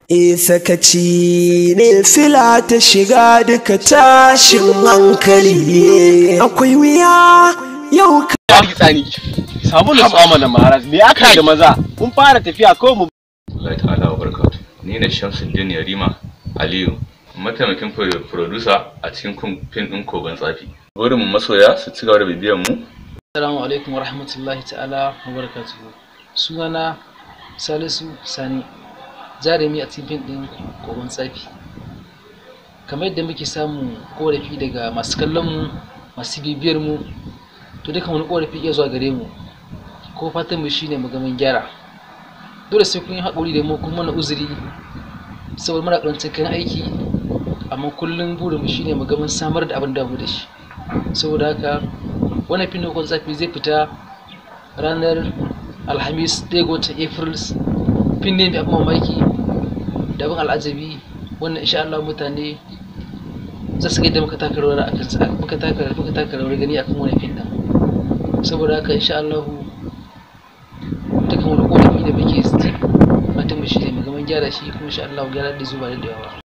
Sakaci ne sila ta shiga duka tashin hankali, akwai wuya yau ka Tsani. Samu nutsuwa mana, Maharaz. Me aka da maza? Kun fara tafiya ko mu Allah ta'ala wa barakatuh. Ni ne Shamsuddin Yarima Aliyu, mataimakin producer a cikin fim ɗin Kogon Tsafi. Burin mu masoya su ci gaba da bibiyan mu. Assalamu alaikum wa rahmatullahi ta'ala wa barakatuhu. Sunana Salisu Sani, jarumi a cikin fim ɗin Kogon Tsafi. Kamar yadda muke samun korafi daga masu kallon mu, masu bibiyar mu, to dukan wani korafi iya zuwa gare mu. Ko fatan mu shine mu ga mun gyara. Dole sai kun yi haƙuri da mu, kun mana uzuri saboda muna ƙarancin kayan aiki, amma kullum burin mu shine mu ga mun samar da abin da mu da shi. Saboda haka wannan fim ɗin Kogon Tsafi zai fita ranar Alhamis 1 ga watan April. Fim ne mai abin mamaki da abin al'ajabi wannan, insha Allah mutane za su ga yadda muka taka rawar akan muka taka rawar gani akan wannan fim ɗin. Saboda haka insha Allah dukkan wani ƙorafi da muke ji, fatan mu shine mu ga mun gyara shi, kuma insha Allah gyara da zuwa da yawa.